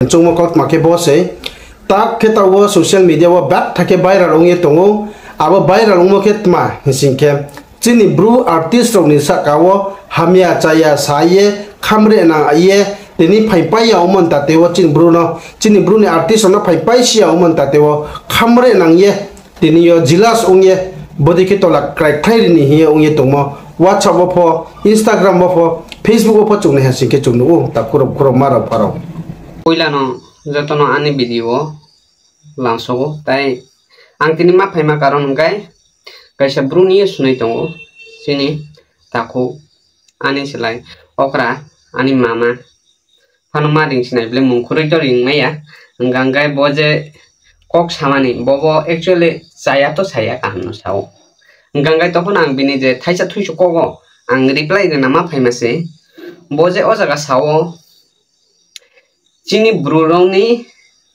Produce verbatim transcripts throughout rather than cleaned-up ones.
Chungmo kok tma khe bo se. Tak khe tabuk social media o betha khe viral wngwi tongo. Abo viral wngmo khe tma hwnsing khe chini bru artist rokni saka o hamya chaya sa ye khamre nang ye tini phai pai ya omo ta tei o chini bru no, chini bru ni artist rok no phai pai si ya omo ta tei o khamre nang ye tini o jealous wng ye bwdwi khe tola krai khlai rini hiye wng ye tongmo. WhatsApp o pho, Instagram o pho, Facebook o pho chwng nai ha sing khe chwng nugo ta khurok khurok ma rok pha rok. Puila no joto no ani video o lamsogo tai ang tini ma phaima karon hwnkhe kaisa bru ni sunai tongo chini takhuk ani chwlai okra ani mama phano ma ring sinai bwle mung khurui to ring maya. Hwnkha hwnkhe bo je kok samani bobo actually chaya to saya kaham no sao. Hwnkha hwnkhe tokhono ang bini je thaisa thuisu kogo ang reply rwna ma phaima se. Bo je o jaga sao chini bru rokni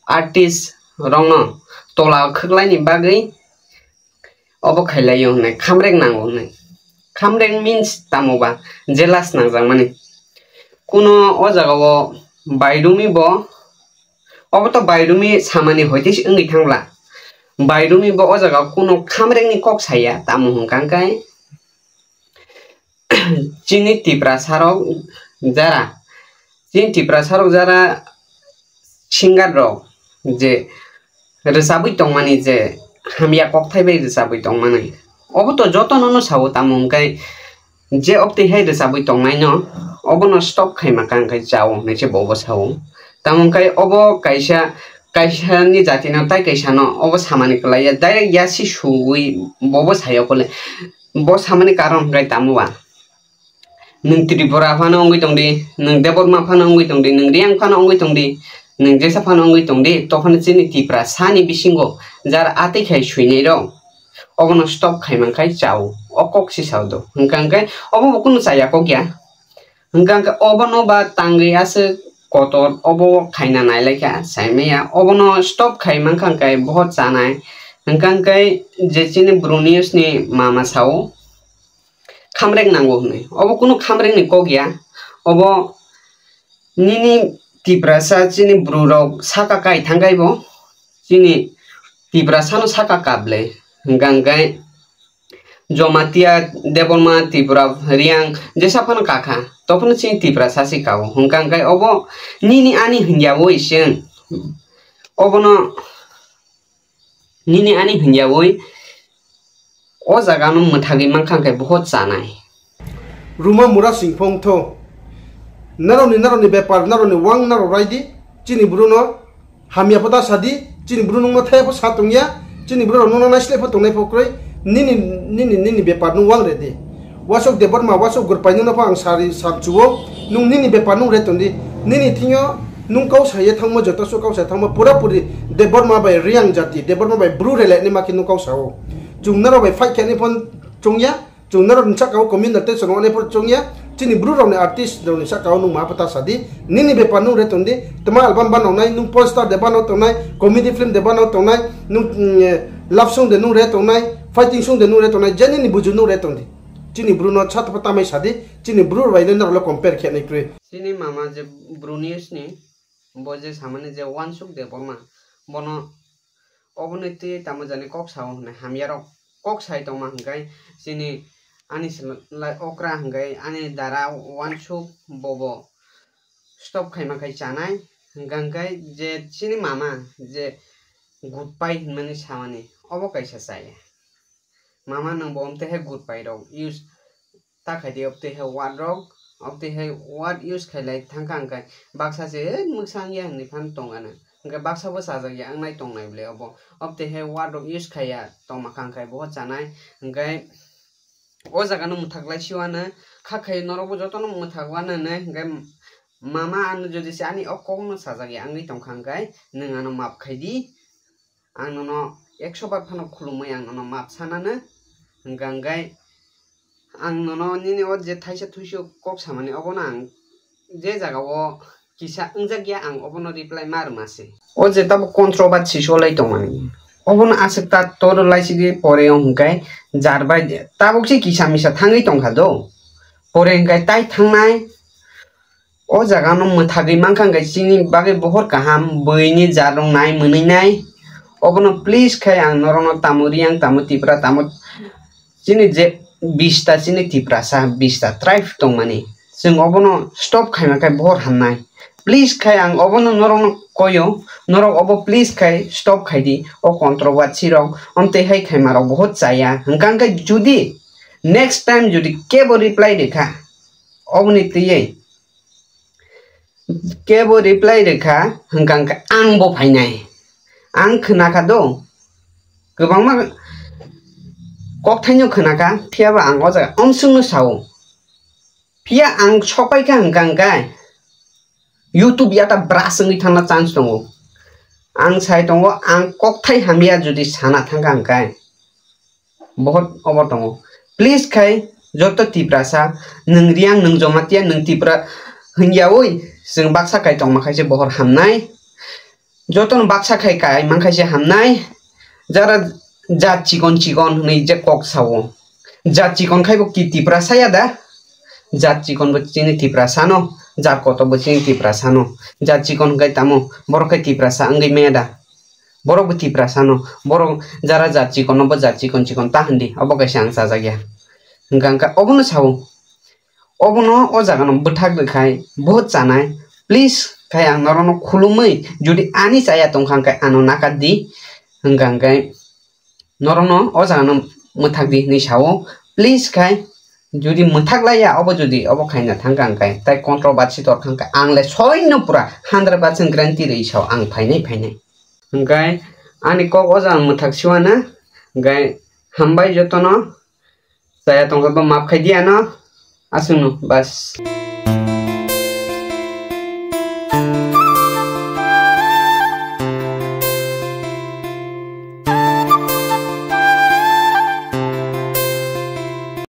artist rokno tola khwklaini bagwi obo khailai o hwnwi khamreng nango hwnwi. Khamreng means tamo ba jealous nangjakmani. Kuno o jaga o bairumi bo, obo to bairumi samani hoite se wngwi thang bla. Bairumi bo o jaga o kuno khamreng ni kok saya tamo hwnkha hwnkhe chini Tiprasa rok jara, chini Tiprasa rok jara singer rok je rwchabwi tongmani je hamya kokthai bai rwchabwi tongmani. Obo to jotono no sao tamo hwnkhe je oktwi hai rwchabwi tongnaino obono stop khaima kang khai chao hwnwi se bobo sao. Tamo hwnkhe obo kaisa, kaisa ni jatino tai kaisano obo samani kwlaiya direct yasi sugwi bobo sayo kole. Bo samani karon hwnkhe tamo ba? Nwng Tripura phano wngwi tongdi, nwng Debbarma phano wngwi tongdi, nwng Riyang phano wngwi tongdi, nwng jesa phano wngwi tongdi, tophano chini Tiprasani bisingo jar atwi khai swinai rok obono stop khai mankhai chao, o kok si sao do. Hwnkha hwnkhe obo bo kunu chaya kok ya. Hwnkha hwnkhe obono ba tangwi aswk kotor obo khaina nailaikha saimaya, obono stop khai mankha hwnkhe bohot chanai. Hwnkha hwnkhe je chini bru ni yusni mama sao, khamreng nango hwnwi. Obo kunu khamrengni kok ya. Obo nini Tiprasa chini bru rok saka kai thangkhai bo. Chini Tiprasano saka kaple. Hwnkha hwnkhe Jomatia, Debbarma, Tripura, Riyang, jesa phano kakha. Tophano chini Tiprasa se kao. Hwnkha hwnkhe obo nini ani hwnya bo ising. Obono nini ani hwnya oi o jaga no mwthagwi mankha hwnkhe bohot chanai. Ruma mura singphong tho. Naroni, naroni bepar, naroni wang narok raidi. Chini bru no hamya pho da sadi. Chini bru nung no thaya pho sa tongya. Chini bru rok nung no naislai pho tongnai pho kwrwi. Nini, nini, nini bepar nung wang redi. Wasuk Debbarma, wasuk Gurpai nung no pho ang sari samchuo. Nung nini bepar nung re tongdi. Nini thingyo nung kau saye thangmo, joto su kau saye thangmo, pura puri Debbarma bai Riyang jati, Debbarma bai bru relai ni ma khe nung kau sao. Chwng narok bai fight khe ani phone chwngya, chwng narok ni saka o communal tension o ani phone chwngya, chini bru rok ni artist rok ni saka o nung ma pho ta sadi, nini bepar nung re tongdi, tma album banao nai, nung poster de banao tongnai, comedy film de banao tongnai, nung, mm, love song de nung re tongnai, fighting song de nung re tongnai, je nini buju nung re tongdi. Chini bru no chatha pho tamai sadi, chini bru bai le norok le compare khe nai kwrwi. Chini mama je bru ni yusni, bo je samani je wansuk Debbarma, bono oboni twi tamo jani kok sao hwnwi hamya rok kok sai tongma hwnkhe chini ani slai okra hwnkhe ani dara wansuk bobo stop khaima khai chanai hwnkha hwnkhe je chini mama je Gurpai hwnmani samani obo kaisa chaya. Mama nwng bo omtwi hai Gurpai rok use ta khaidi, obtwi hai word rok, obtwi hai word use khailai thangkha hwnkhe baksa se, "Ei, mwksa wngya," hwnwi phano tongana. Hwnkhe baksa bo chajak ya wngnai tongnai bwle obo. Obtwi hai word rok use khaiya tongma kha hwnkhe bohot chanai. Hwnkhe o jaga no mwthak lai siwano kha khai norok bo jotono mwthak wano hinwi hwnkhe mama ano jodi se ani o kok no chajak ya wngwi tongkha hwnkhe nwng ano maap khaidi. Ang nono ekso bar phano khulumwi ang nono maap sanano. Hwnkha hwnkhe ang nono nini o je thaisa thuisu kok samani obono ang je jaga o kisa wngjak ya ang obono reply ma rwma se. O je tabuk controversy solai tongmani obono aswk ta toro laisidi pore o hwnkhe jar bai tabuk se kisa misa thangwi tongkha do. Pore hwnkhe tai thangnai O jaga no mwthagwi mankha hwnkhe chini bagwi bohor kaham, buini jar rok nai mwnwi nai. Obono please khai ang norokno tamo Riang, tamo Tipra, tamo chini je bista chini Tiprasa, bista tribe tongmani. Chwng obono stop khaima khai bohor hamnai. Please khai ang obono norokno koyo, norok obo please khai stop khai di. O controversy rok, omtwi hai khaima rok bohor chaya. Hwnkha hwnkhe judi next time judi kebo reply rikha, oboni twiwi kebo reply rikha, hwnkha hwnkhe ang bo phainai. Ang khwnakha do, kwbangma kokthaino khwnakha, phiyaba ang o jaga omswkno sao. Phiya ang sokpaikha hwnkha hwnkhe YouTube yata brush wngwi thangna chance tongo. Ang sai tongo, ang kokthai hamya jodi sana thangkha hwnkhe. Bohot obo tongo. Please khai joto Tiprasa, nwng Riang, nwng Jomatia, nwng Tipra hwnyawi chwng baksa kai tongma khaise bohor hamnai. Jotono baksa khai kai mankhaise hamnai. Jara jat chikon chikon hwnwi je kok sao. Jat chikon khai bo ki Tiprasa ya da? Jat chikon bo chini Tiprasano, jat kotor bo chini Tiprasano. Jat chikon hwnkhe tamo, borok khe Tiprasa wngwi maya da? Borok bo Tiprasano, borok jara jat chikon no bo jat chikon chikon ta hwndi, obo kaisa ang chajakya. Hwnkha hwnkhe obono sao, obono o jaga no bwthak rwkhai bohot chanai, please khai ang norokno khulumwi, jodi ani chaya tongkha hwnkhe ano nakar di, hwnkha hwnkhe norokno o jaga no mwthak di hwnwi sao, please khai. Jodi mwthak laiya, obo jodi obo khaina thangkha hwnkhe, tai controversy torkha hwnkhe, ang le soino pura hundred percent guarantee rwi sao ang phainai phainai. Hwnkhe ani kok o jaga mwthak siwana, hwnkhe hambai jotono, chaya tongkha bo maaf khai di ano, aswkno, bas.